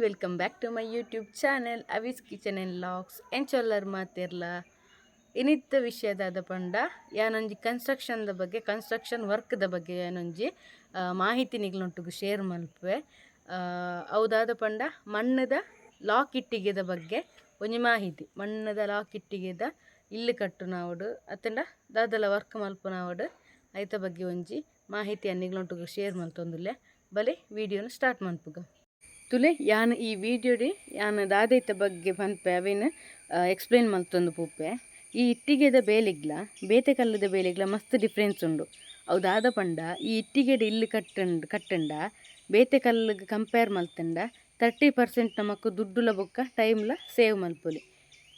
Welcome back to my YouTube channel Avi's Kitchen and Vlogs. ಎಂಚೊಲ್ಲರ್ ಮಾತೆರ್ಲ? ಇನಿತ್ತ ವಿಷಯದಾದ ಪಂಡ, ಯಾನೊಂಜಿ ಕನ್ಸ್ಟ್ರಕ್ಷನ್ದ ಬಗ್ಗೆ, construction ವರ್ಕ್ದ ಬಗ್ಗೆ ಯಾನೊಂಜಿ ಮಾಹಿತಿ ನಿಗ್ಲೊಂಟುಗು ಶೇರ್ ಮಲ್ಪುವೆ. ಅವುದಾದ ಪಂಡ, ಮಣ್ಣದ ಲಾಕ್ ಇಟ್ಟಿಗೆದ ಬಗ್ಗೆ ಒಂಜಿ ಮಾಹಿತಿ. ಮಣ್ಣದ ಲಾಕ್ ಇಟ್ಟಿಗೆದ ಇಲ್ಲು ಕಟ್ಟುನಾವಡು ಅತ್ತಂಡ ದಾದಲ ವರ್ಕ್ ಮಲ್ಪುನಾವಡು, ಐತ ಬಗ್ಗೆ ಒಂಜಿ ಮಾಹಿತಿ ನಿಗ್ಲೊಂಟುಗು ಶೇರ್ ಮಲ್ತೊಂದುಲ್ಲೆ. ಬಲೆ, ವಿಡಿಯೋನ ಸ್ಟಾರ್ಟ್ ಮನ್ಪುಗ. ತುಲೆ, ಯಾನ್ ಈ ವಿಡಿಯೋಡೆ ಯಾನ್ ದಾದೈತ ಬಗ್ಗೆ ಪನ್ಪೆ, ಅವೇನು ಎಕ್ಸ್ಪ್ಲೇನ್ ಮಲ್ತೊಂದು ಪೋಪೆ. ಈ ಇಟ್ಟಿಗೆದ ಬೇಲೆಗ್ಲ ಬೇತೆ ಕಲ್ಲುದ ಬೇಲೆಗ್ಲ ಮಸ್ತ್ ಡಿಫ್ರೆನ್ಸ್ ಉಂಡು. ಅವು ದಾದ ಪಂಡ, ಈ ಇಟ್ಟಿಗೆಡ್ ಇಲ್ಲು ಕಟ್ಟಂಡ್ ಕಟ್ಟಂಡ ಬೇತೆ ಕಲ್ಲುಗ್ ಕಂಪೇರ್ ಮಲ್ತಂಡ 30% ನಮಕ್ ದುಡ್ಡುಲ ಬೊಕ್ಕ ಟೈಮ್ಲ ಸೇವ್ ಮಲ್ಪೊಲಿ.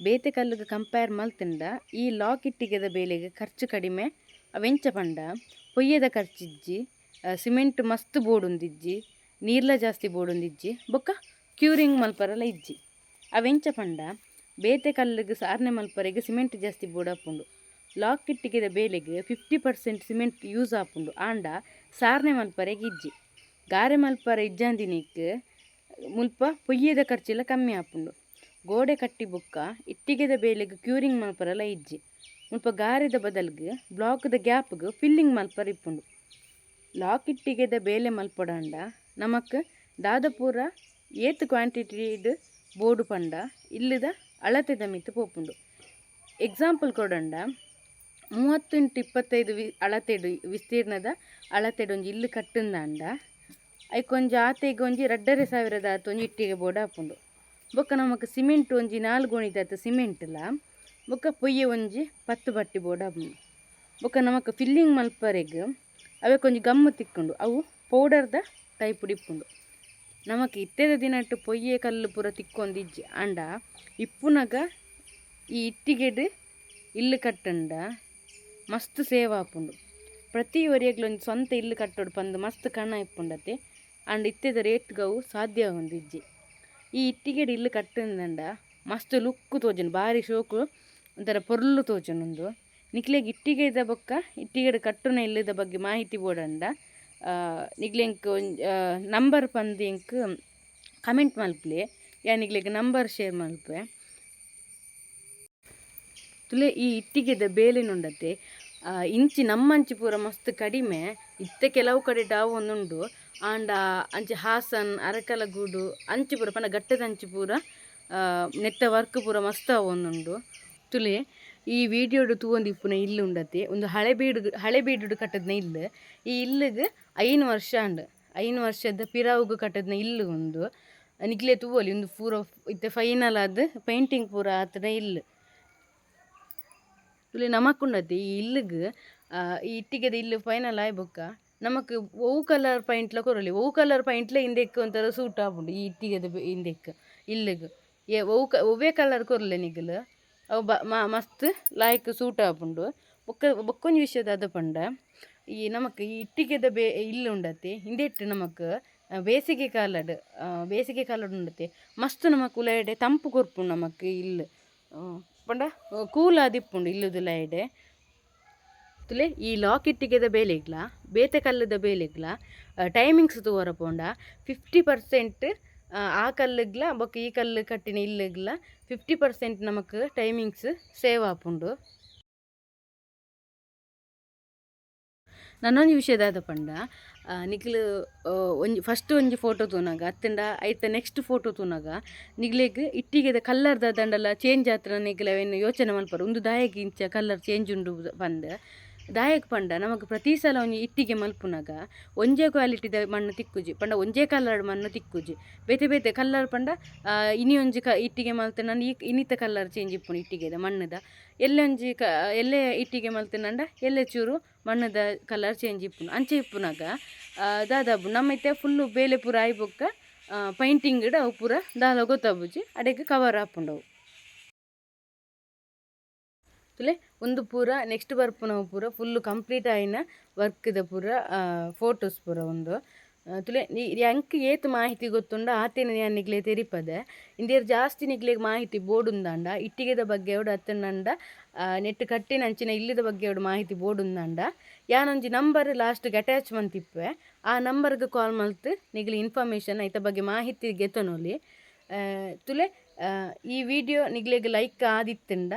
ಬೇತೆ ಕಲ್ಲುಗ್ ಕಂಪೇರ್ ಮಲ್ತಂಡ ಈ ಲಾಕ್ ಇಟ್ಟಿಗೆದ ಬೇಲೆಗ್ ಖರ್ಚು ಕಡಿಮೆ. ಅವೆಂಚ ಪಂಡ, ಪೊಯ್ಯೆದ ಖರ್ಚಿಜ್ಜಿ, ಸಿಮೆಂಟ್ ಮಸ್ತ್ ಬೋಡುಂದಿಜ್ಜಿ, ನೀರ್ಲ ಜಾಸ್ತಿ ಬೋಡುಂದಿಜ್ಜಿ, ಬೊಕ್ಕ ಕ್ಯೂರಿಂಗ್ ಮಲ್ಪರಲ ಇಜ್ಜಿ. ಅವೆಂಚ ಪಂಡ, ಬೇತೆ ಕಲ್ಲುಗ್ ಸಾರ್ನೆ ಮಲ್ಪರೆಗ್ ಸಿಮೆಂಟ್ ಜಾಸ್ತಿ ಬೋಡಾಪುಂಡು. ಲಾಕ್ ಇಟ್ಟಿಗೆದ ಬೇಲೆಗ್ 50% ಸಿಮೆಂಟ್ ಯೂಸ್ ಆಪುಂಡು, ಆಂಡ ಸಾರ್ನೆ ಮಲ್ಪರೆಗ್ ಇಜ್ಜಿ. ಗಾರೆ ಮಲ್ಪರೆ ಇಜ್ಜಾಂದಿನಿಕ್ ಮುಲ್ಪ ಪೊಯ್ಯೆದ ಖರ್ಚಿಲ ಕಮ್ಮಿ ಆಪುಂಡು. ಗೋಡೆ ಕಟ್ಟಿ ಬೊಕ್ಕ ಇಟ್ಟಿಗೆದ ಬೇಲೆಗ್ ಕ್ಯೂರಿಂಗ್ ಮಲ್ಪರಲ ಇಜ್ಜಿ. ಮುಲ್ಪ ಗಾರೆದ ಬದಲ್ಗ್ ಬ್ಲಾಕ್ದ ಗ್ಯಾಪ್ಗ್ ಫಿಲ್ಲಿಂಗ್ ಮಲ್ಪರೆ ಇಪ್ಪುಂಡು. ಲಾಕ್ ಇಟ್ಟಿಗೆದ ಬೇಲೆ ಮಲ್ಪೊಡಾಂಡ ನಮಕ್ ದಾದ ಪೂರ ಏತ್ ಕ್ವಾಂಟಿಟಿಡ್ ಬೋಡು ಪಂಡ, ಇಲ್ಲದ ಅಳತೆದ ಮಿತ್ತ್ ಪೋಪುಂಡು. ಎಕ್ಸಾಂಪಲ್ ಕೊಡಂಡ, 30 ಇಂಟು 25 ಅಳತೆಡ್, ವಿಸ್ತೀರ್ಣದ ಅಳತೆಡ್ ಒಂಜಿ ಇಲ್ಲು ಕಟ್ಟುಂದಾಂಡ, ಐಕೊಂಜಿ ಆತೆಗ್ ಒಂಜಿ 2500ದಾತ್ ಒಂಜಿ ಇಟ್ಟಿಗೆ ಬೋರ್ಡ್ ಆಪುಂಡು. ಬೊಕ್ಕ ನಮಕ್ ಸಿಮೆಂಟ್ ಒಂಜಿ ನಾಲ್ ಗೋಣಿದಾತ್ ಸಿಮೆಂಟ್ಲ, ಬೊಕ್ಕ ಪೊಯ್ಯೆ ಒಂಜಿ 10 ಬಟ್ಟಿ ಬೋರ್ಡ್ ಆಪುಂಡು. ಬೊಕ್ಕ ನಮಕ್ ಫಿಲ್ಲಿಂಗ್ ಮಲ್ಪರೆಗ್ ಅವೆಕೊಂಜಿ ಗಮ್ಮು ತಿಕ್ಕುಂಡು, ಅವು ಪೌಡರ್ದ ಟೈಪ್ ಇಪ್ಪುಂಡು. ನಮಕ್ ಇತ್ತೆದ ದಿನಟ್ ಪೊಯ್ಯೆ ಕಲ್ಲು ಪೂರ ತಿಕ್ಕೊಂದಿಜ್ಜಿ. ಆಂಡ ಇಪ್ಪುನಗ ಈ ಇಟ್ಟಿಗೆಡ್ ಇಲ್ಲು ಕಟ್ಟಂಡ ಮಸ್ತ್ ಸೇವ್ ಆಪುಂಡು. ಪ್ರತಿ ಒರಿಯಗ್ಲ ಒಂಜಿ ಸ್ವಂತ ಇಲ್ಲು ಕಟ್ಟೋಡು ಪಂದ್ ಮಸ್ತ್ ಕನ ಇಪ್ಪುಂಡತೆ. ಆಂಡ ಇತ್ತೆದ ರೇಟ್ಗ್ ಅವು ಸಾಧ್ಯ ಆವೊಂದಿಜ್ಜಿ. ಈ ಇಟ್ಟಿಗೆಡ್ ಇಲ್ಲು ಕಟ್ಟುಂದಂಡ ಮಸ್ತ್ ಲುಕ್ ತೋಜುಂಡು, ಬಾರಿ ಶೋಕು, ಒಂಥರ ಪೊರ್ಲು ತೋಜುಂಡು. ನಿಕ್ಲೆಗ್ ಇಟ್ಟಿಗೆದ ಬೊಕ್ಕ ಇಟ್ಟಿಗೆಡ್ ಕಟ್ಟುನ ಇಲ್ಲದ ಬಗ್ಗೆ ಮಾಹಿತಿ ಬೋಡಂಡ, ನಿಕ್ಲೆ ಎಂಕ್ ಒಂಜಿ ನಂಬರ್ ಪಂದ್ ಎಂಕ್ ಕಮೆಂಟ್ ಮಲ್ಪುಲೆ. ಯಾನ್ ನಿಕ್ಲೆಗ್ ನಂಬರ್ ಶೇರ್ ಮಲ್ಪುವೆ. ತುಲೆ, ಈ ಇಟ್ಟಿಗೆದ ಬೇಲೆನುಂಡತೆ, ಇಂಚಿ ನಮ್ಮಂಚಿ ಪೂರ ಮಸ್ತ್ ಕಡಿಮೆ. ಇತ್ತೆ ಕೆಲವು ಕಡೆಟ್ ಆವೊಂದುಂಡು. ಆಂಡ ಅಂಚಿ ಹಾಸನ್, ಅರಕಲಗೂಡು ಅಂಚಿ ಪೂರ ಪಂಡ ಘಟ್ಟದ ಅಂಚಿ ಪೂರ ನೆತ್ತ ವರ್ಕ್ ಪೂರ ಮಸ್ತ್ ಆವೊಂದುಂಡು. ತುಲೆ, ಈ ವಿಡಿಯೋಡು ತೂವೊಂದಿಪ್ಪುನ ಇಲ್ಲು ಉಂಡತೆ, ಉಂದು ಹಳೆಬೀಡು. ಹಳೆಬೀಡುಡು ಕಟ್ಟದ್ನ ಇಲ್ಲು. ಈ ಇಲ್ಲುಗ್ 5 ವರ್ಷ ಆಂಡ್. 5 ವರ್ಷದ ಪಿರಾವುಗು ಕಟ್ಟದ್ನ ಇಲ್ಲು ಉಂದು. ನಿಕ್ಲೆ ತೂವೊಲಿ, ಉಂದು ಪೂರ ಇತ್ತೆ ಫೈನಲ್ ಆದ್ ಪೇಂಟಿಂಗ್ ಪೂರ ಆತುನ ಇಲ್ಲು. ತುಲೆ, ನಮಕ್ ಉಂಡತೆ ಈ ಇಲ್ಲುಗ್ ಈ ಇಟ್ಟಿಗೆದ ಇಲ್ಲು ಫೈನಲ್ ಆಯಿ ಬೊಕ್ಕ ನಮಕ್ ಒವು ಕಲರ್ ಪೈಂಟ್ಲ ಕೊರೊಲಿ. ಒವು ಕಲರ್ ಪೈಂಟ್ಲ ಇಂದೆಕ್ ಒಂಥರ ಸೂಟ್ ಆಪುಂಡು. ಈ ಇಟ್ಟಿಗೆದ ಇಂದೆಕ್ ಇಲ್ಲುಗ್ ಒವು ಒವ್ವೆ ಕಲರ್ ಕೊರ್ಲೆ ನಿಗುಲು, ಅವು ಬ ಮಸ್ತ್ ಲಾಯ್ಕ್ ಸೂಟ್ ಆಪುಂಡು. ಬೊಕ್ಕ ಬೊಕ್ಕೊಂಜಿ ವಿಷಯ ದಾದ ಪಂಡ, ಈ ನಮಕ್ ಈ ಇಟ್ಟಿಗೆದ ಇಲ್ಲು ಉಂಡತೆ, ಇಂದೆಟ್ ನಮಕ್ ಬೇಸಿಗೆ ಕಾಲಡ್, ಬೇಸಿಗೆ ಕಾಲಡ್ ಉಂಡತೆ, ಮಸ್ತ್ ನಮಕ್ ಉಲಾಯಿಡೆ ತಂಪು ಕೊರ್ಪುಂಡು. ನಮಕ್ ಇಲ್ಲು ಪಂಡ ಕೂಲ್ ಆದಿಪ್ಪುಂಡು ಇಲ್ಲುದುಲಾಯಿಡೆ. ತುಲೆ, ಈ ಲಾಕ್ ಇಟ್ಟಿಗೆದ ಬೇಲೆಗ್ಲ ಬೇತೆ ಕಲ್ಲುದ ಬೇಲೆಗ್ಲ ಟೈಮಿಂಗ್ಸ್ ತೂವರ ಪೋಂಡ, 50% ಆ ಕಲ್ಲುಗ್ಲ ಬೊಕ್ಕ ಈ ಕಲ್ಲು ಕಟ್ಟಿನ ಇಲ್ಲುಗ್ಲ 50% ನಮಕ್ ಟೈಮಿಂಗ್ಸ್ ಸೇವ್ ಆಪುಂಡು. ನನೊಂಜಿ ವಿಷಯ ದಾದ ಪಂಡ, ನಿಕ್ಲು ಒಂಜಿ ಫಸ್ಟ್ ಒಂಜಿ ಫೋಟೋ ತೂನಗ ಅತ್ತಂಡ ಐತ ನೆಕ್ಸ್ಟ್ ಫೋಟೋ ತೂನಗ, ನಿಗ್ಲೆಗ್ ಇಟ್ಟಿಗೆದ ಕಲ್ಲರ್ ದಾದಂಡಲ ಚೇಂಜ್ ಆತ್ರ ನಿಗ್ಲೆ ಅವೆನ್ ಯೋಚನೆ ಮಲ್ಪರು, ಉಂದು ದಾಯೆಗ್ ಇಂಚ ಕಲ್ಲರ್ ಚೇಂಜ್ ಉಂಡು ಪಂದ್. ದಾಯೆಗ್ ಪಂಡ, ನಮಕ್ ಪ್ರತಿ ಸಲ ಒಂಜಿ ಇಟ್ಟಿಗೆ ಮಲ್ಪುನಗ ಒಂಜೇ ಕ್ವಾಲಿಟಿದ ಮಣ್ಣು ತಿಕ್ಕುಜಿ. ಪಂಡ ಒಂಜೇ ಕಲರ್ ಮಣ್ಣು ತಿಕ್ಕುಜಿ, ಬೇತೆ ಬೇತೆ ಕಲ್ಲರ್. ಪಂಡ ಇನಿ ಒಂಜಿ ಇಟ್ಟಿಗೆ ಮಲ್ತ್ಂಡ ಈ ಇನಿತ ಕಲ್ಲರ್ ಚೇಂಜ್ ಇಪ್ಪುಂಡು ಇಟ್ಟಿಗೆದ ಮಣ್ಣುದ. ಎಲ್ಲೆ ಒಂಜಿ ಎಲ್ಲೆ ಇಟ್ಟಿಗೆ ಮಲ್ತ್ಂಡ ಎಲ್ಲೆ ಚೂರು ಮಣ್ಣುದ ಕಲರ್ ಚೇಂಜ್ ಇಪ್ಪುಂಡು. ಅಂಚ ಇಪ್ಪುನಗ ದಾದ ನಮ್ಮ ಇತ್ತೆ ಫುಲ್ಲು ಬೇಲೆ ಪೂರ ಆಯಿ ಬೊಕ್ಕ ಪೈಂಟಿಂಗ್ ಅವು ಪೂರ ದಾಲ ಗೊತ್ತಾಪುಜಿ, ಅಡೆಗ್ ಕವರ್ ಆಪುಂಡು ಅವು. ತುಲೆ, ಉಂದು ಪೂರ ನೆಕ್ಸ್ಟ್ ಬರ್ಪುನವು ಪೂರ ಫುಲ್ ಕಂಪ್ಲೀಟ್ ಆಯಿನ ವರ್ಕ್ದ ಪೂರ ಫೋಟೋಸ್ ಪೂರ ಉಂದು. ತುಲೆ, ಎಂಕ್ ಏತ್ ಮಾಹಿತಿ ಗೊತ್ತುಂಡ ಆತೇನೆ ಯಾನ್ ನಿಗ್ಲೆ ತೆರಿಪದೆ. ಇಂದೇರ್ ಜಾಸ್ತಿ ನಿಗ್ಲೆಗ್ ಮಾಹಿತಿ ಬೋಡುಂದಾಂಡ, ಇಟ್ಟಿಗೆದ ಬಗ್ಗೆ ಅವಡು ಅತ್ತಂಡ ನೆಟ್ ಕಟ್ಟಿನ ಅಂಚಿನ ಇಲ್ಲದ ಬಗ್ಗೆ ಅವಡು ಮಾಹಿತಿ ಬೋಡುಂದಾಂಡ, ಯಾನೊಂಜಿ ನಂಬರ್ ಲಾಸ್ಟ್ಗೆ ಅಟ್ಯಾಚ್ ಮಂತಿಪ್ಪೆ. ಆ ನಂಬರ್ಗೆ ಕಾಲ್ ಮಲ್ತ್ ನಿಗ್ಲಿ ಇನ್ಫಾರ್ಮೇಷನ್ ಐತ ಬಗ್ಗೆ ಮಾಹಿತಿ ಗೆತೊನೊಲಿ. ತುಲೆ, ಈ ವಿಡಿಯೋ ನಿಗ್ಲೆಗ್ ಲೈಕ್ ಆದಿತ್ತುಂಡ,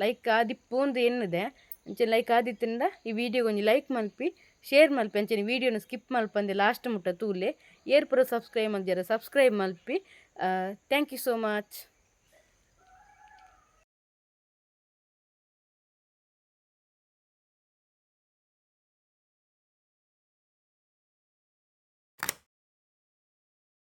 ಲೈಕ್ ಆದಿಪ್ಪುಂದು ಎನ್ನುದೆ. ಅಂಚನೆ ಲೈಕ್ ಆದಿತ್ತುಂಡ ಈ ವಿಡಿಯೋಗೆ ಒಂಜಿ ಲೈಕ್ ಮಲ್ಪಿ, ಶೇರ್ ಮಲ್ಪಿ. ಅಂಚನೆ ವಿಡಿಯೋನ ಸ್ಕಿಪ್ ಮಲ್ಪಂದೆ ಲಾಸ್ಟ್ ಮುಟ್ಟ ತೂಲೆ. ಏರ್ ಪೂರ ಸಬ್ಸ್ಕ್ರೈಬ್ ಮಲ್ಜರ, ಸಬ್ಸ್ಕ್ರೈಬ್ ಮಲ್ಪಿ. Thank you so much.